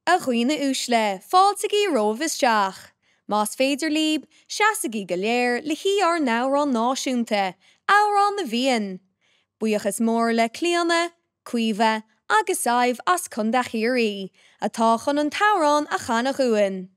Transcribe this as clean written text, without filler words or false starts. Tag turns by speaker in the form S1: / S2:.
S1: A dhaoine uaisle, fáiltigí romhaibh isteach. Más féidir libh, seasaigí go léir le haghaidh ár n-amhrán náisiúnta, Amhrán na bhFiann. Buíochas mór le Clíona, Caoimhe agus Sadhbh as Contae Chiarraí, atá chun an t-amhrán a chanadh dhúinn.